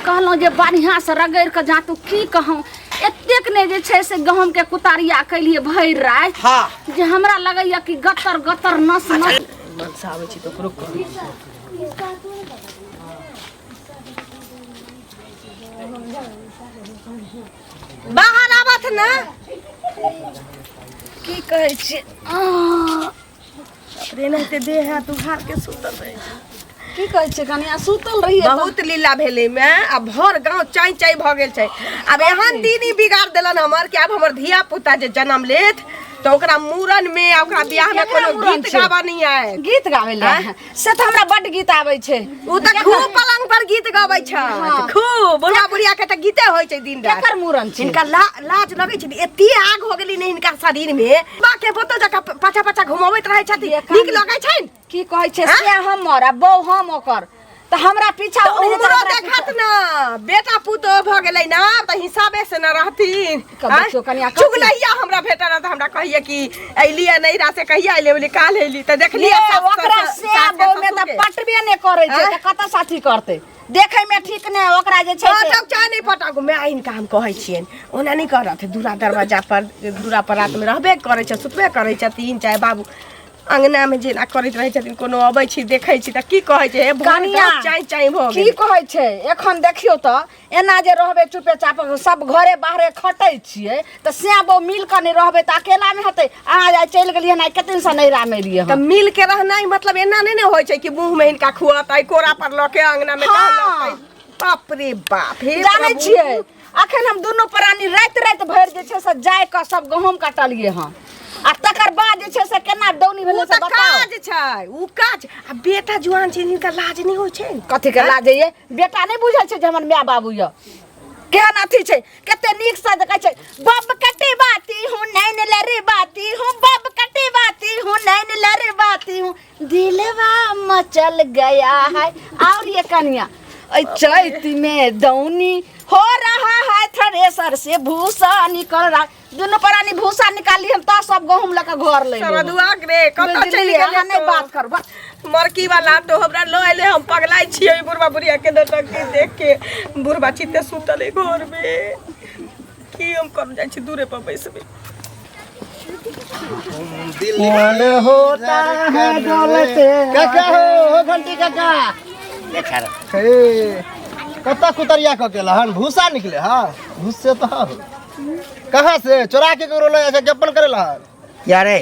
कहलहुँ जे बढ़िआँसँ रगड़ि कऽ जाँतू। की कहूँ, एतेक ने जे छै से गहूँमके कुतारिया केलियै भरि राति जे हमरा लगैया कि गतर गतर नस नस। मनसा आबै छी तऽ ओकरो कहै छियै। बाहर आबथ ने। की कहै छियै? बाप रे, एनाहिते देह हाथ उघार के सुतल रहै छै। की कहै छियै कनिया, सुतल रहियै तऽ- बहुत लीला भेलै मे आ भर गांव चाय चाय भऽ गेल छै। आब एहन दिन ई बिगाड़ देलन हमर कि आब हमर धिया पुता जे जन्म लेत तऽ ओकरा मूड़न में आ ओकरा बियाह में केकरा कोनो मूड़न गीत छै? गाबऽ नहि आयत। गीत गाबै लए? आँय? से तऽ हमरा बड्ड गीत आबै छै। ओ तऽ खूब पलंग पर गीत गबै छै। खूब बुढ़ा बुढ़िया के तऽ गीते होइ छै दिन रात। केकर मूड़न छै? हिनका लाज लगै छै। एते आग हो गेली ने हिनका शरीर में, बा के बोतल जकाँ पाछा पाछा घुमबैत रहै छथिन। नीक लगै छनि? की कहै छै से हमर आ बहू हम ओकर तऽ हमरा पीछा तऽ ओ नहि जेतै, उमरो हमरा देखत पीछा। ना, बेटा पुतोह भऽ गेलै ना तऽ हिसाबे से न रहथिन। कब आँय? देखियौ कनिया, कथी? चुगलैया हमरा भेटल तऽ हमरा कहिए कि अइली नैहरा से, कहिया अइले? बोली काल अइली तऽ देखलियै ये, सास ओकरा ससुर- से सास के बहू में ससुर तऽ के। पटबे नहि करै छै। आँय? तऽ कतऽ साथी करतै? देखै में ठीक नहि ओकरा जे छै से- पटक चाहे नहि पटक, माय हिनका हम कहै छियनि ओना नहि करत। दूरा दरवाजा पर, दूरा पर रातिमे रहबे करै छै, सुतबे करै छथिन, चाहे बाबू अंगनामे जेना करैत रहै छथिन। कोनो अबै छी, देखै छी तऽ की कहै छै? हे भोर कनिया, चाय चाय भऽ की गेल। कहै छै, एखन देखियौ तऽ एना जे रहबै चुपे चाप, सब घरे बाहरे खटै छियै तऽ सैं बहू मिल कऽ नहि रहबै तऽ अकेलामे हेतै? अहाँ आइ चलि गेलियै हन, आइ कते दिनसँ नैहरामे एलियै तऽ हन। मिल के रहनाइ मतलब एना नहि ने होइ छै कि मुँह में हिनका खुअतै, कोरा पर लऽ के अंगना में टहलतै। बाप रे बाप, हे जानै प्रभु। छियै, अखन हम दुनू प्राणी राति राति भरि जे छै से जाय कऽ सब गहूँम कटलियै हन आ तकर बाद जे छै से केना दौनी ओ भेलै से तऽ बताउ। काज छै, ओ काज। आ बेटा जुआन छै, हिनका लाज नहि होइ छै? कथी के लाज ये? बेटा नहि बुझै छै जे हमर माय बाबू यऽ केहन अथी छै। कते नीक से कहै छै, बब कटे बाती हूँ नैन लरे बाती हूँ, बब कटे बाती हूँ नैन लरे बाती हूँ, दिलवा मचल गया है। और ये कनिया, ऐ चैत में दौनी हो रहा है, थ्रेसर से भूसा निकल रहा। दुनू प्राणी भूसा निकाली हम तऽ सब गहूम लऽ कऽ घर ले। सरदुआ रे, कतऽ चलि बुझलियै? गेलै? अहाँ नहि तो? बात करब। मरकी वाला तो हमरा ल अइले। हम पगलाइ छियै बुढ़बा बुढ़िया के नौटंकी देख के। बुढ़बा चिते सुतल है घर में, की हम करू? जाइ छी दूरे पर बैसबै। मन होता है दौलत। काका हो, हो घंटी काका। देखा रह। हे, कतऽ कुतरिया कऽ के हन भूसा निकले? हाँ, भूसे तो हो। कहाँ से चोरा के ककरो लऽ जाइ छै कि अपन करे हन? क्या रे?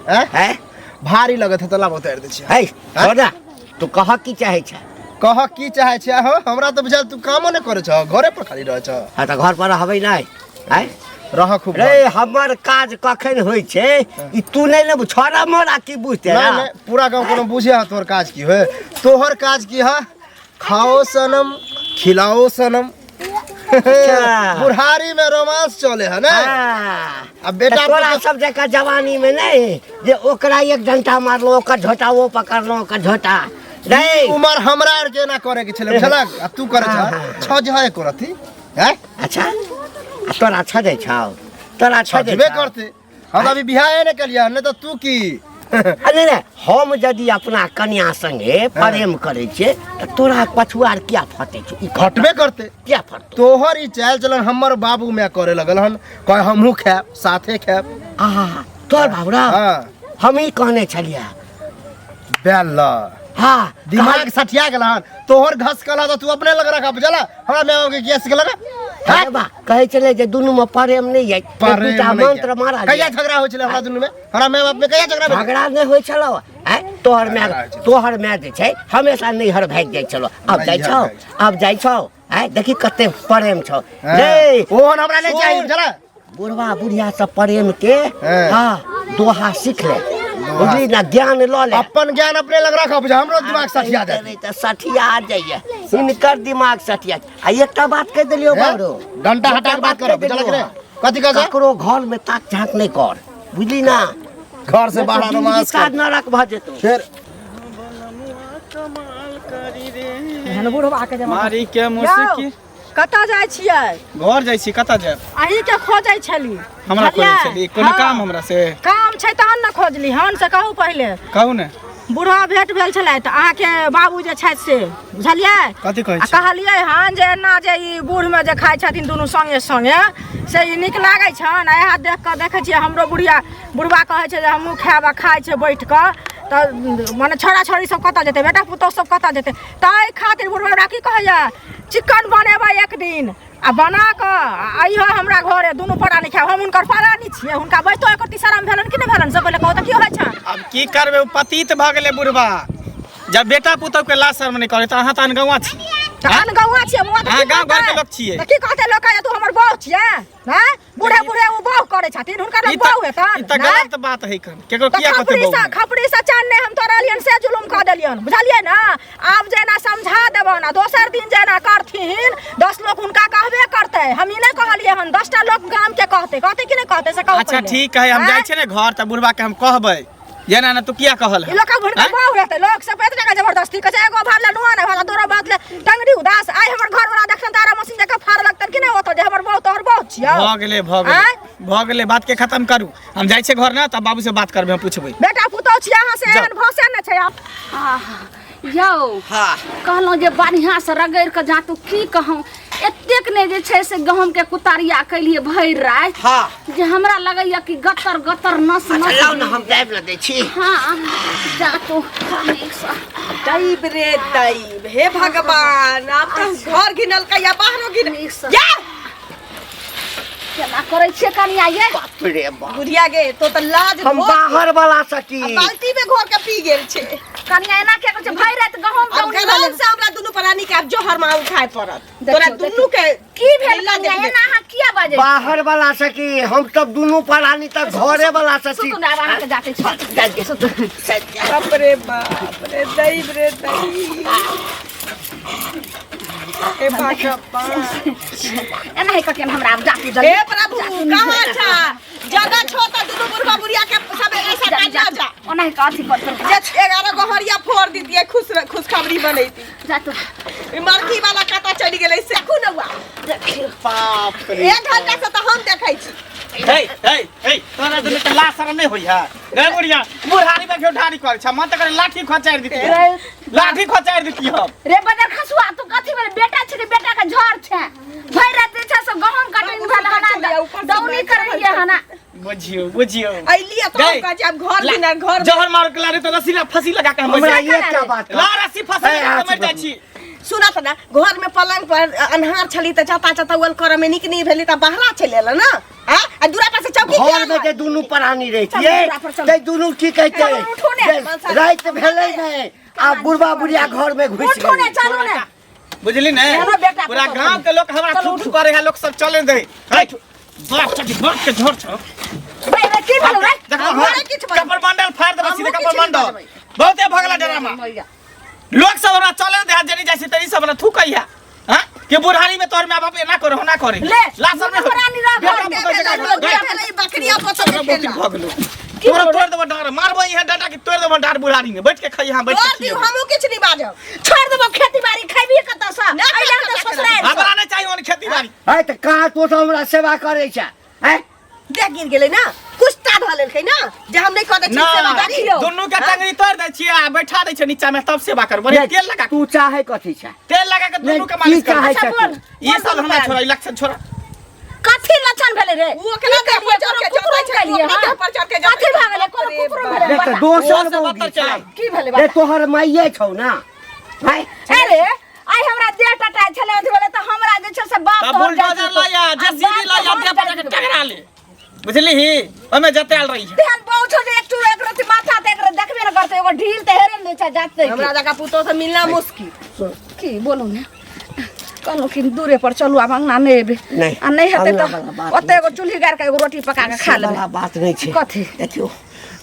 हैं? हैं? भारी लगत है तऽ लाब उतारि दै छियै। है छोड़ ना, तू कह की चाहे छै? कह की चाहे छै हो, हमरा तऽ बुझायल तू कामो नहि करै छह, घरे पर खाली रहै छह। हाँ तऽ घर पर रहबै नहि हैं? रह खूब। रे, हमर काज कखन होइ छै ई तू नहि ने छोड़ा मोरा की बुझते? नहीं नहीं, पूरा गांव कोनो बुझे है तोहर काज की है। तोहर काज की है? खाओ सनम, खिलाओ सनम। अच्छा। बुढ़ारी में रोमांस चले है ना। हाँ। अब बेटा तऽ तोरा पुतोह- सब जकाँ जवानी में नहीं जे ओकरा एक डंटा मारलो, ओकर झोटा वो पकड़लो, ओकर झोटा नहीं। उमर हमरा आर के एना करे के छले, बुझलक? आ तू करे छ छ जे है करथी हैं। अच्छा, आ तोरा छजै छौ? तोरा छजै छजबे छौ? करते। हम तऽ अभी बियाहे नहि केलियै, नहि तऽ तू की? अरे रे, हम यदि अपना कन्या संगे प्रेम करै छियै तऽ तोरा पछुआर किया फटै छौ? ई घटबे करते। किया फटतौ? तोहर ई चाल चलन हमर बाबू माय करे लगल हन, कहे हमहूँ खायब, साथे खायब। आहा, तोहर बाबरा? हाँ। हम ही कहने छलियै। बेल। हाँ। दिमाग सठिया गेल हन तोहर। घस कला तऽ तू अपने लग रखा, बुझला? हमरा माय बाप के गैस के लगा। अरे बा, कहै छलै जे दुनू में प्रेम नहि अछि। प्रेम दूटा नहि मंत्र छै। मारा। कहिया झगड़ा होइ छलै हमरा दुनू में, हमरा माय बाप में कहिया झगड़ा भेलै? झगड़ा नहि होइ छलौ आँय तोहर माय? झगड़ा होइ छलै। तोहर माय जे छै हमेशा नैहर भागि जाइ छलौ, आब जाइ नैहर छौ? भागि। आब जाइ छौ आँय? देखी कते प्रेम छौ। हाँ। रे, ओहन हमरा नहि चाही, सुन। बुझला? बुढ़वा बुढ़िया सब प्रेम के हाँ। हाँ, दोहा सीख ले, बुझली ना? ज्ञान लऽ ले। अपन ज्ञान अपने लग रख, बुझा? हमरो दिमाग सठिया जाए। नहीं तऽ सठिया जाइए, हिनकर दिमाग सठिया। आ एकटा बात कहि देलियौ बाबरो। डंटा हटा के बात करब, बुझलक रे? कथी कहै छै? ककरो घर में ताक झाँक नहि कर, बुझली ना? घर से बाहर रोमांस कर। नरक भऽ जेतौ। फेर एहन बुढ़वा के जमाना। मारी के मुस्की। कतऽ जाइ छियै? घर जाइ छी, कतऽ जायब? अहीं के खोजै छली। हमरा खोजै बुझलियै? छली? कोनो हँ। काम हमरा से? काम छै तहन ने खोजली हन, से कहू पहिले। कहू ने। बूढ़ा भेंट भेल छलै तऽ अहाँके बाबू जे छथि से बुझलियै? कथी कहै आ छी? कहलियै हन जे एना जे ई बूढ़मे जे खाइ छथिन दुनू संगे संगे से ई नीक लागै छनि? आ इएह देख कऽ देखै छियै हमरो बुढ़िया बुढ़बा कहै छै जे हमहूँ खायब आ खाइ छै बैठ कऽ, तऽ मने छोड़ा छोड़ी सब कतऽ जेतै, बेटा पुतहु सब कतऽ जेतै? ताहि खातिर बुढ़बा हमरा की कहैया, चिकन बनेबै एक दिन आ बना कऽ आ अइहऽ हमरा घरे, दुनू प्राणी खायब। हम हुनकर प्राणी छियै, हुनका बैठो एको रत्ती शरम भेलनि कि नहि भेलनि से पहिले कहू तऽ की होइ छनि? आब की करबै, ओ पतित भऽ गेलै बुढ़बा। जब बेटा पुतहु के लाज शर्म नहि करै तऽ अहाँ तऽ अनगौआ छी। तऽ अनगौआ छियै बौआ, तऽ अहाँ की गाँव घरके कहतै? लोक छियै। तऽ की कहतै लोक जे तू हमर बहू छियै? हैं, बूढ़े बूढ़े ओ बहू करै छथिन, हुनकर ई लोग तऽ बहू हेतनि ई तऽ नहि? गलत बात है कन, केकरो तऽ किया कहतै खपड़ी बहू? से खपड़ी से चान नहि हम तोड़लियनि से जुलुम कऽ देलियनि, बुझलियै ने? आब जेना समझा देबनि आ दोसर दिन जेना करथिन, 10 लोक हुनका कहबे करतै। हम ई नहि कहलियै हन, 10टा लोक गाम के कहतै, कहतै कि नहि कहतै से कहू अच्छा पहिले। ठीक है, हम आँय? जाइ छियै ने घर तऽ बुढ़बा के हम कहबै जेना ने तू किया कहल ई लोक हुनकर आँय? बहू हेतै, लोक सब एतबे का जबरदस्ती कहै छै, एगो भात ले नुआ नहि भात, दोरो भात ले टंगरी उदास। आइ हमर घर वाला देखतन तारा मशीन जकाँ फाड़ लगतन कि नहि ओतऽ जे हमर बहू तोहर बहू छियौ। भऽ गेलै, भऽ गेलै, आँय? भऽ गेलै, बात के खत्म करू। हम जाइ छियै घर ने तऽ बाबू से बात करबै, हम पुछबै। बेटा पुतहु छियै अहाँ से जाउ। एहन भसे नहि छै आब। आहा, यौ हाँ कहलहुँ जे बढ़िआँसँ रगड़ि कऽ जाँतू, की कहूँ, एतेक ने जे छै से गहूँमके कुतारिया केलियै भरि राति हाँ जे हमरा लगैया कि गतर गतर नस अच्छा नस। लाउ ने, हम दाबि ने दै छी। हाँ जाँतू नीकसँ। दैब रे दैब, हे भगवान, आब तऽ घर घिनलकै या बाहरो घिन नीकसँ। जा। केना करै छियै कनिया ये? बाप रे बाप। बुढ़िया गे, तो तऽ लाज हम धो- बाहर वाला सकी आ बाल्टी में घोर के पी गेल छै। कनिया एना किया करै छै? भरि राति गहूँम अब दौनी गरम भेलै। से हमरा दुनू प्राणी के आब जोहर माल खाय पड़त। देखियौ, तोरा दुनू के की भेल मिला कनिया, देखबे। एना अहाँ किया बाजै छी? बाहर वाला सकी, हम सब दुनू प्राणी तऽ घरे वाला सकी। सुतू ने, आब अहाँके जाते छी, सुतू। बाप रे बाप रे, दैब रे दैब, हे भगवान। एना ही कटियन हमरा आब जातू जल्दी। हे प्रभु, कहाँ छा जगह छो त दुनू बुढ़वा बुढ़िया के सब ऐसा जल्दी काट जा। जातू, ओना ही अथी कर कर जे 11 गो हरिया फोड़ दीतिए, खुश खुशखबरी बनैती। जातू। ई मरकी वाला कतऽ चलि गेलै से देखू ने हुआ। देखियौ। बाप रे। 1 घंटा से तऽ हम देखै छी। हे हे हे, तोरा दुनू के लाज शरम नहि होइया रे बुढ़िया? बुढ़ारी में ढारी करै छ, मन तऽ करे लाठी खचारि दितियै, लाठी खचारि दितियै हम। रे बदर खसुआ, तू कथी भेल? बेटा छै कि बेटा के झड़ छै? भरि राति जे छै से गहूँम कटैन भेल हना, दौनी करैये हना। बुझियौ बुझियौ। अइलियै तऽ हम गई। कहै छी आब घर बिना घर जहर मार के लारे तऽ रस्सी ला फंसी लगा के हम हमरा बैठ एकटा बात ला रस्सी फंसी ए, लगा के हाथ मरि जाइ छी। सुनत ना, घर में पलंग पर अन्हार छली तऽ चता चता उल करऽ में नीक नहीं भेली तऽ बाहरा चलि एल ना। आ आ दूरा पर से चौकी घर किया में जे दुनू प्राणी रहै छियै चलू, दूरा पर चलू। ते दुनू की कहै छै चलू, उठू ने। जे राति भेलै नहि आ बुढ़बा बुढ़िया घर में घुसि उठू ने गेलै। चलू ने। बुझली ने? हमरो बेटा पूरा पुतोहु गांव के लोग हमरा चलू, थू थू करे है, लोग सब चले दे। हट बाप के बाप के झोर छो। रे रे, की भेलौ रे? देखो हमरे किछु बजबै। कपर मंडल फाड़ देबो सीधे, हमहूँ कपर किछु नहि मंडल। बजबै। बहुते भगला डरामा लोग सब हमरा चले दे, जनी जाइ छै तनी सब हमरा थूकैया हां के बुढ़ारी में तोहर माय बाप एना करे होना करे। ले, लाशर में दुनू प्राणी रह बेटा घर पुतोहु भेलै, जकाँ लोग गई। भेलै, बकरिया पोसऽ के बहुत खेला। भऽ गेलौ तोरा, तोड़ देबो डाँर, मारबो यहाँ डाँटा के तोड़ देबो डाँर, बुढ़ारी में बैठ के खइहा, बैठ के तोड़ दियौ, खियेबो। हमहूँ किछु नहि बाजब। छोड़ देबो खेती बाड़ी, खैबी कतऽ सँ? नहि, अइला तऽ ससुरारि सँ। हमरा नहि चाही ओहन खेती बाड़ी। है तऽ कहाँ तो सब हमरा सेवा करै छै हैं? देह गिर गेलै ना, कुछ टा धऽ लेलकै ना जे हम नहि कऽ दै छियै सेवा ना करी। दुनू के टंगरी तोड़ दै छियै आ बैठा दै छियै नीचा में, तब सेवा कर। बढ़िया तेल लगा के- तू चाहे कथी छै? तेल लगा के दुनू के की मालिश कर। चाहे अच्छा, छै बोल। तू? ई सब हमरा छोड़ा, ई लक्षण छोड़ा। कथी लक्षण भेलै रे? ओ ओकरा देह पर चढ़ के कुकुरो जतै छै, केलियै, ओकरा देह हाँ? पर चढ़ के जतै कथी भऽ गेलै? कोनो अरे कुकुरो बाप। भेलै? देख तऽ बता। दोसर ओहो से मौगी बत्तर छै। चला। की भेलै रे बता? तोहर माइये छौ ना हैं? अरे आइ हमरा देह टटाइ छलै, अथी भेलै तऽ हमरा जे छै से बाप तब तोहर जाइ बुलडोजर जेतौ। लैया आ जेसीबी बाप लैया तोहर देह पर जाइ जाके जेतौ। टकरा ले, बुझली ही ओमे जतायल रही है। तेहन बहु छौ जे एक चूर एक रत्ती माथा तऽ एक देखबे ने करतै, एगो ढील तऽ हेरे ने छै जातै। हमरा जकाँ पुतोह से मिलना मुश्किल। की बोलू ने, कहलहुँ कि दूरे पर चलू, आब अङ्गना नहि एबै। नहि, आ नहि हेतै अङ्गना तऽ वाला बात ओतऽ एगो चूल्ही गारि कऽ एगो रोटी पका कऽ खा से लेबै। वाला बात नहि छै। कथी? देखियौ,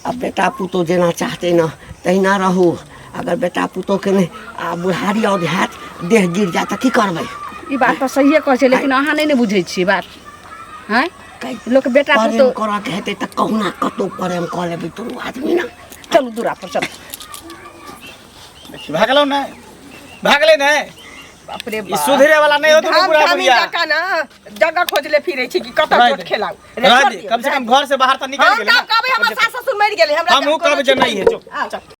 आब बेटा पुतोह जेना चाहतै ने तहिना रहू। अगर बेटा पुतोहके नहि आ बुढ़ारी आओर हैत, देह गिर जायत तऽ की करबै? ई बात तऽ सहिए कहै छै, लेकिन अहाँ नहि ने बुझै छियै बात। आँय, लोक बेटा प्रेम पुतोह करऽके हेतै तऽ कहुना कतहु प्रेम कऽ लेबै दुनू आदमी ने। चलू दूरा पर चलू। देखी भागलौ नहि, भागलै नहि। बाप रे ई बाप। सुधरे वाला नहि होत धाम बुढ़ा धामी बुढ़िया। जकाँ ना जगह खोजले फिरै छी कि कतऽ रह चोट दे। खेलाउ। रे, रह छोड़ दे, दियौ, कम से रह कम घर से बाहर तऽ निकल हम गेलै तऽ ना। कहबै हमर सास ससुर मरि गेलै, हमरा हमहूँ कहबै जे नहि है, चुप। आउ।